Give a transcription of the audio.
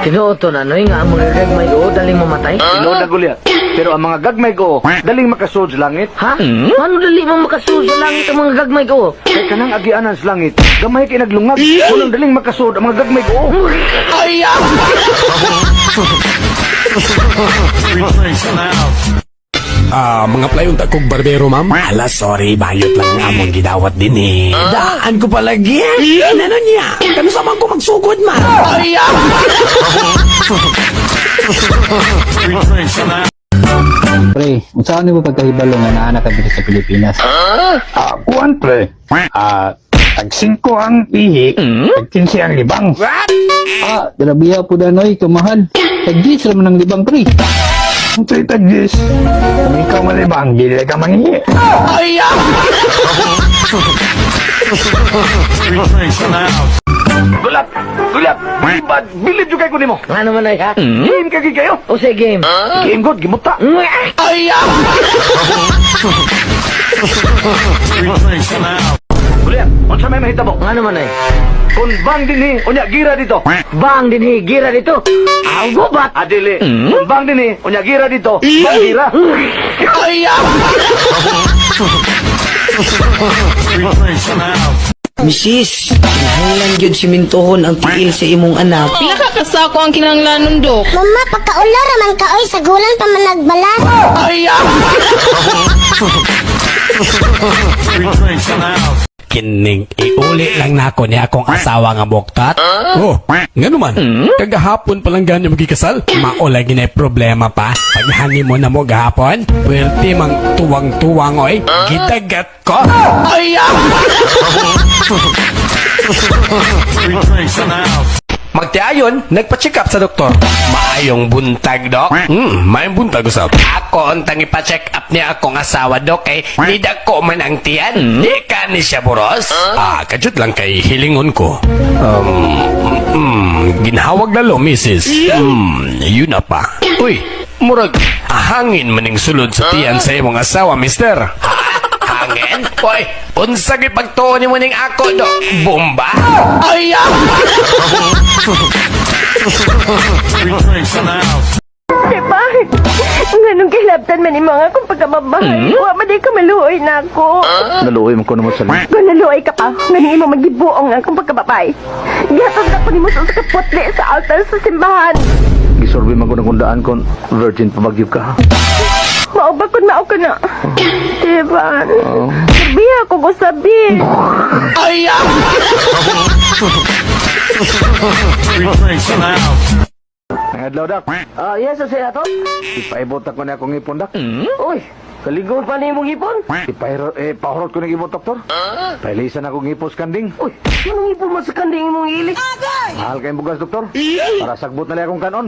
Tinuod to na, noy, nga ang mga gagmay goo daling mamatay? Tinuod na, Goliath. Pero ang mga gagmay goo, daling makasud sa langit. Ha? Ano dali man makasud sa langit ang mga gagmay goo? Kay kanang agianan sa langit, gamay kay naglungag. Unang daling makasud ang mga gagmay goo. Ah, mga playon ta kog barbero, ma'am. Ala, sorry, bayot lang nga among gidawat din eh. Daan ko palagi. Ano niya? Kano sa man ko magsugod, ma'am? Pre, unsaon nimo pagkahibalo nga naa na ka diri sa Pilipinas? Ah, kuan, pre. Ah, tag 5 ang ihi, tag 15 ang libang. Ah, grabe po danoy, kamahal. Tag-gis ra man ang libang, pre. Pre, tag 10. Kung ikaw malibang, dili ka mangihi. Gulat! Gulat! Bad! Bilib jud kay ko nimo. Ano man ay ha? Game ka gid kayo. O say game. Game god gimuta. Gulat, unsa may mahitabo? Ano man ay? Kun bang dinhi, unya gira dito. Bang dinhi, gira dito. Aw, gubat. Adili. Kun bang dinhi, unya gira dito. Bang gira. Misis, kinahanglan gyud simintuhon ang tiil sa imong anak. Pila ka kasako ang kinahanglanon, Dok? Mama, pagkaulo raman ka, oy, sagulan pa man nagbalas. Kining iuli lang nako ni akong asawa nga buktat. Oh, ngano man? Kagahapon pa lang ganyo magikasal. Mao lagi na problema pa. Pag honeymoon na mo gahapon, puwerte mang tuwang-tuwang oy. Gitagat ko. Magtiayon, nagpa-check up sa doktor. Maayong buntag, Dok. Maayong buntag usab. Ako untang ipa-check up niya akong asawa, Dok, kay nidako man ang tiyan. Di ka ni siya buros. Ah, kajut lang kay hilingon ko. Ginhawag lalo, misis. Yun na pa. Uy, murag, hangin maning sulod sa tiyan sa imong asawa, mister. Ha? Hangin? Uy, unsa gyud pagtuo nimo ning ako, Dok? Bomba? Diba? Nganong gihilabtan man ni mga akong pagkababae? Wa man di ka maluoy na ako. Naluoy man ko namo sa Kung naluoy ka pa, nganing imo magibuong ang akong pagkababae. Gihatag na ko nimo sa usa ka putli sa altar sa simbahan. Gisorbi man ko ng kundaan kon virgin pa magyud ka. Mao ba kun mao ka na? Diba? Sabiha ko ko sabi. Adlaw, Dak. Ah, yes, o say ato. Ipaibot ako ni akong ipon, Dak. Uy, kaligon pa ni imong ipon. Ipairo eh pahurot ko ng ipon, doktor. Pailisan akong ipos kanding. Uy, anong ipon man sa kanding imong ilis? Mahal kayong bugas, doktor. Para sagbot na lang akong kanon.